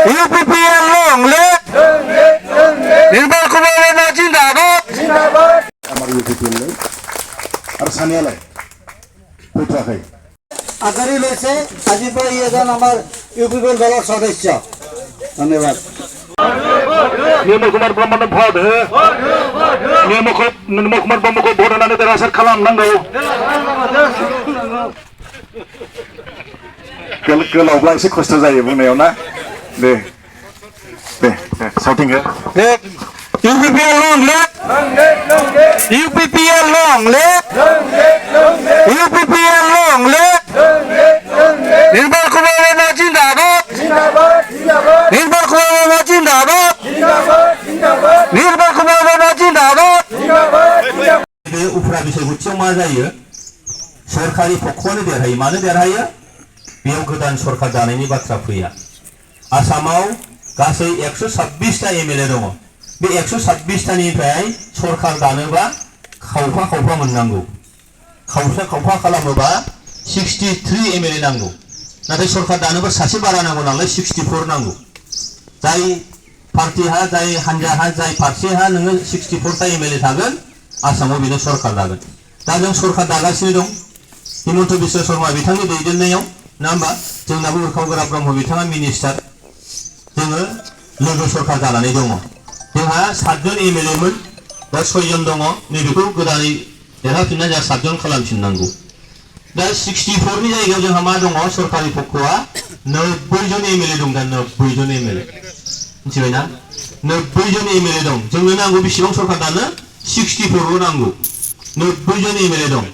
UPPL Longle Nirmal Kumar Rana जिंदाबाद আমার UPPL লাই আর সানিয়ালাই কোথায় আকারি লৈছে আজি পৰা এজন আমাৰ ইউপিপিএল দলৰ সদস্য ধন্যবাদ निर्मल कुमार ब्रह्मनो भोट हो निर्मल कुमार ब्रह्मको भोट होनानै देरहासार खालामनांगौ गोलावब्ला एसे खस्थ' जायो बुंनायाव ना दे साउथिं UPPL Longle UPPL Longle UPPL Longle Nirmal Kumar Rana जिंदाबाद निर्मल कुमार राणा जिंदाबाद निर्मल कुमार राणा जिंदाबाद उफ्रा बिसायख'थियाव मा जायो सरकारि पक्षआनो देरहायो मानो देरहायो बेयाव गोदान सरकार दानायनि बाथ्रा फैया आसामाव गासै 126टा एमएलए दङ बे 126टानिफ्राय सरकार दानोबा खावफा मोननांगौ खावफा खालामोबा 63 एमएलए नांगौ नाथाय सरकार दानोबा सासे बारा नांगौ नालाय 64 नांगौ जाय पार्टीहा जाय हान्जाहा जाय पार्टीहा नोङो 64टा एमएलए थागोन आसामाव बेनो सरकार दागोन दा जों सरकार दागासिनो दं हिमन्त बिश्व शर्मा बिथांनि दैदेननायाव ना होमबा जोंनाबो उरखाव गोरा ब्रह्म बिथाङा मिनिस्टार जोङो लोगो सरकार जानानै दङ जोंहा 7 जन एमएलए मोन दा 6 जन दङ नैबेखौ गोदानै देरहाफिनना जोंहा 7 जन खालामफिननांगौ दा 64 नि जायगायाव जोंहा मा दङ सरकारि पक्षआ 90 जन एमएलए दं दा 90 जन एमएलए मिथिबायना 90 जन एमएलए दं जोंनो नांगौ बेसेबां सरकार दानो 64 नांगौ 90 जन एमएलए दं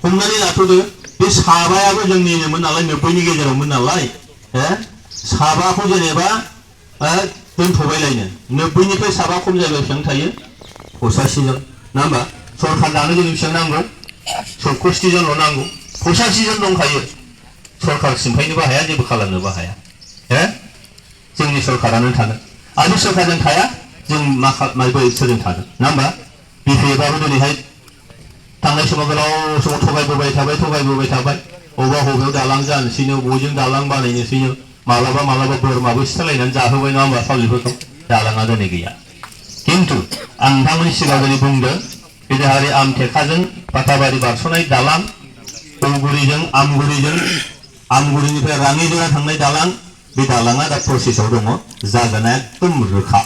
हमनानै लाथ'दो बे साबायाबो जोंनिनोमोन नालाय 90 नि गेजेरावमोन नालाय साबाखौ जेनेबा दोनथ'बायलायनो 90 निफ्राय साबा खम जायोबा बेसेबां थायो 85 जन ना होमबा सरकार दानो जोंनो बेसेबां नांगौ 67 जनल' नांगौ 85 जन दंखायो सरकार सिमफायनोबो हाया जेबो खालामनोबो हाया जोंनि सरकारानो थागोन आरो सरकारजों थाया जों माबोरै सोरजों थागोन ना होमबा बिपिएफआबो दिनैहाय थांनाय समाव गोलाव समाव थगायबोबाय थाबाय बबेयाव दालां जानोसैनो बबेजों दालां बानायनोसैनो मालाबा बोरमाबो सिथारलायनानै जाहोबाय नङा होमबा सावलिफोरखौ दालाङा दिनै गैया खिन्थु आं नोंथांमोननि सिगाङाव दिनै बुंदों बे जोंहारि आमथेखाजों पाटाबारि बारस'नाय दालां उलगुरिजों आमगुरिनिफ्राय राङिजोरा थांनाय दालां बे दालाङा दा प्रसेसआव दङ जागोना एकदम रोखा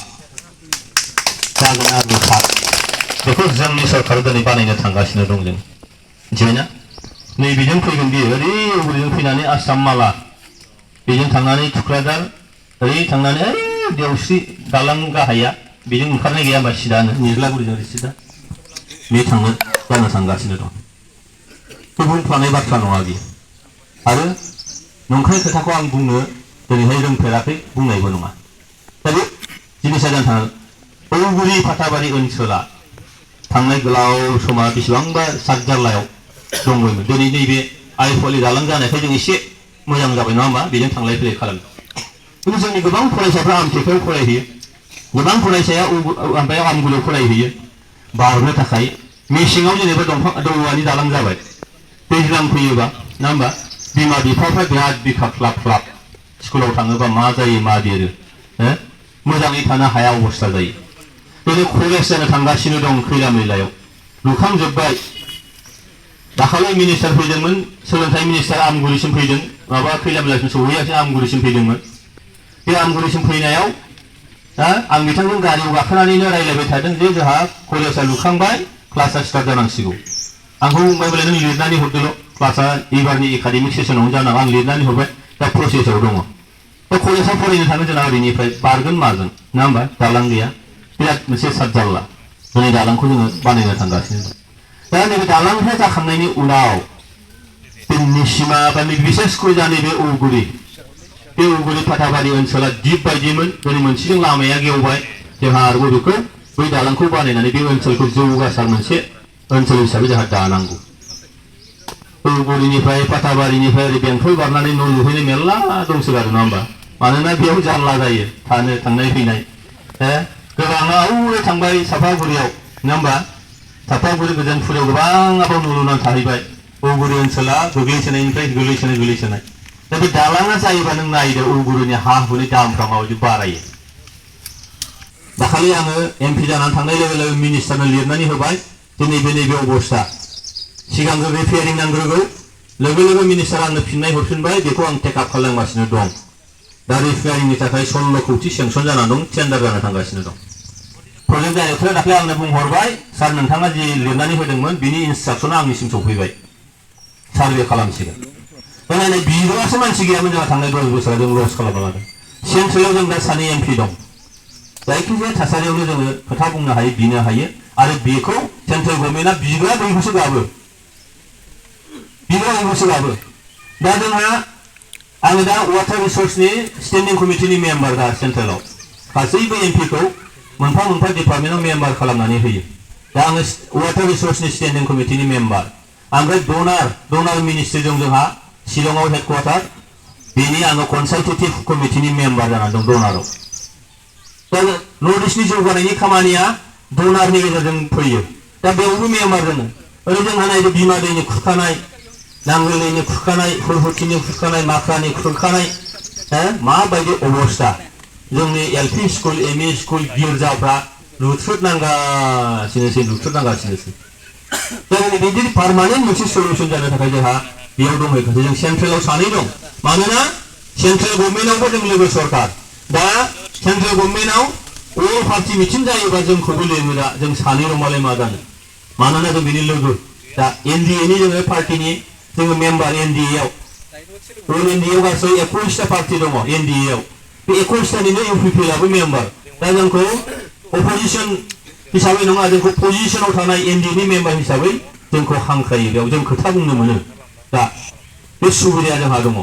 बेखौ जोंनि सरकारा दिनै बानायनो थांगासिनो दं जों मिथिबायना नैबेजों फैगोन बियो ओरै उलगुरिजों फैनानै आसाम माला बेजों थांनानै थुक्राझार ओरै थांनानै देवस्रि दालां गाहाया बेजों ओंखारनाय गैया होमबा सिदानो निज्लागुरिजों ओरै सिदा बे जानो थांगासिनो दं बे बुंफ्लानाय बाथ्रा नङा बियो आरो नंखाय खोथाखौ आं बुंनो दिनैहाय रोंफेराखै बुंनायबो नङा दा बे जिनिसा जानो थाङो उलगुरि पाटाबारि ओनसोला थांनाय गोलाव समा बेसेबांबा सात जारलायाव दंमोन दिनै नैबे आइफवालि दालां जानायखाय जों एसे मोजां जाबाय नङा होमबा बेजों थांलाय फैलाय खालामो खिन्थु जोंनि गोबां फरायसाफ्रा आमथेखायाव फरायहैयो गोबां फरायसाया ओमफ्राय आमगुरियाव फरायहैयो बारनो थाखाय मेसेङाव जेनेबा दौवानि दालां जाबाय दैज्लां फैयोबा ना होमबा बिमा बिफाफ्रा बिराद बिखा ख्लाब स्कुलाव थाङोबा मा जायो मा देरो मोजाङै थानो हाया अबस्था जायो दिनै कलेज जानो थांगासिनो दं खैला मैलायाव लुखांजोब्बाय दाखालि मिनिस्टार फैदोंमोन सोलोंथाइ मिनिस्टार आमगुरिसिम फैदों माबा खैला मैलासिम सौहैयासै आमगुरिसिम फैदोंमोन बे आमगुरिसिम फैनायाव आं बिथांजों गारियाव गाखोनानैनो रायज्लायबाय थादों जे जोंहा कलेजआ लुखांबाय क्लासआ स्टार्ट जानांसिगौ आंखौ बुंबाय बोले नों लिरनानै हरदोल' क्लासआ एबारनि एकाडेमिक सेसनावनो जानांगौ आं लिरनानै हरबाय दा प्रसेसआव दङ दा कलेजआव फरायनो थाङो जोंना ओरैनिफ्राय बारगोन मागोन ना होमबा दालां गैया बिराद मोनसे सात जारला दिनै दालांखौ जोङो बानायनो थांगासिनो दं दा नैबे दालांनिफ्राय जाखांनायनि उनाव बे निसिमा बा बिसेसखै जा नैबे उलगुरि बे उलगुरि पाटाबारि ओनसोला दिप बायदिमोन दिनै मोनसेजों लामाया गेवबाय जोंहा आरोबाव बेखौ बै दालांखौ बानायनानै बे ओनसोलखौ जौगासार मोनसे ओनसोल हिसाबै जोंहा दानांगौ उलगुरिनिफ्राय पाटाबारिनिफ्राय ओरै बेंटल बारनानै न' लुहैनाय मेरला दंसोगारो नङा होमबा मानोना बेयाव जारला जायो थानो थांनाय फैनाय गोबाङा हौरै थांबाय सापागुरियाव नङा होमबा सापागुरि गोजोनपुरियाव गोबाङाबो न' लुनानै थाहैबाय उलगुरि ओनसोला गोग्लैसोनायनिफ्राय गोग्लैसोनाय दा बे दालाङा जायोबा नों नायदो उलगुरिनि हा हुनि दामफ्रा माबायदि बारायो दाखालि आङो एमपि जानानै थांनाय लोगो लोगो मिनिस्टारनो लिरनानै होबाय दिनै बे नैबे अबस्था सिगांग्रो रिपेयारिं नांग्रोगौ लोगो लोगो मिनिस्टार आंनो फिननाय हरफिनबाय बेखौ आं टेकआप खालामगासिनो दं दा रिपेयारिंनि थाखाय 16 कौटि सेंसन जाना दं टेन्डार जाना थांगासिनो दं प्रजेक्ट डाइरेक्टरा दाखालि आंनो बुंहरबाय सार नोंथाङा जि लिरनानै होदोंमोन बिनि इन्सट्राक्सना आंनिसिम सफैबाय सार्भे खालामसिगोन दा नायनाय बिग्रासो मानसि गैयामोन जोंहा थांनाय 10 बोसोराव जों लस खालामना लादों सेन्ट्रेलाव जों दा सानै एमपि दं जायखिजाया थासारियावनो जोङो खोथा बुंनो हायो बिनो हायो आरो बेखौ सेन्ट्रेल गभर्नमेन्टआ बिग्रा दैखौसो गाबो दा जोंहा आङो दा वाटार रिसोर्सनि स्टेन्डिं कमिटिनि मेम्बार दा सेन्ट्रेलाव गासैबो एमपिखौ मोनफा मोनफा डिपार्टमेन्टआव मेम्बार खालामनानै होयो दा आङो वाटार रिसोर्सनि स्टेन्डिं कमिटिनि मेम्बार ओमफ्राय डनार मिनिस्ट्रिजों जोंहा शिलंआव हेडक्वार्टार बेनि आङो कनसालटेटिभ कमिटिनि मेम्बार जानानै दं डनाराव दा नर्थ इस्टनि जौगानायनि खामानिया डनारनि गेजेरजों फैयो दा बेयावबो मेम्बार दङ ओरै जोंहा नायदो बिमा दैनि खुरखानाय नांगोल दैनि खुरखानाय फुलहुथिनि खुरखानाय माख्रानि खुरखानाय माबायदि अबस्था जोंनि एलपि स्कुल एमइ स्कुल गिर्जाफ्रा लुथ्रुदनांगासिनोसै दा बिदि पार्मानेन्ट मोनसे सल्युसन जानो थाखाय जोंहा बेयाव दंहैखासै जों सेन्ट्रेलाव सानै दं मानोना सेन्ट्रेल गभर्नमेन्टआवबो जों लोगो सरकार दा सेन्ट्रेल गभर्नमेन्टआव अल पार्टि मिटिं जायोबा जोंखौबो लेङो दा जों सानैल' मालाय मा जानो मानोना जों बिनि लोगो दा एनडिएनि जोङो पार्टिनि जोङो मेम्बार एनडिएआव गासै 21टा पार्टि दङ एनडिएआव बे 21टानिनो इउपिपिएलआबो मेम्बार दा जोंखौ अपोजिसन हिसाबै नङा जोंखौ पजिशनाव थानाय एनडिएनि मेम्बार हिसाबै जोंखौ हांख्रायो बेयाव जों खोथा बुंनो मोनो दा बे सुबिदाया जोंहा दङ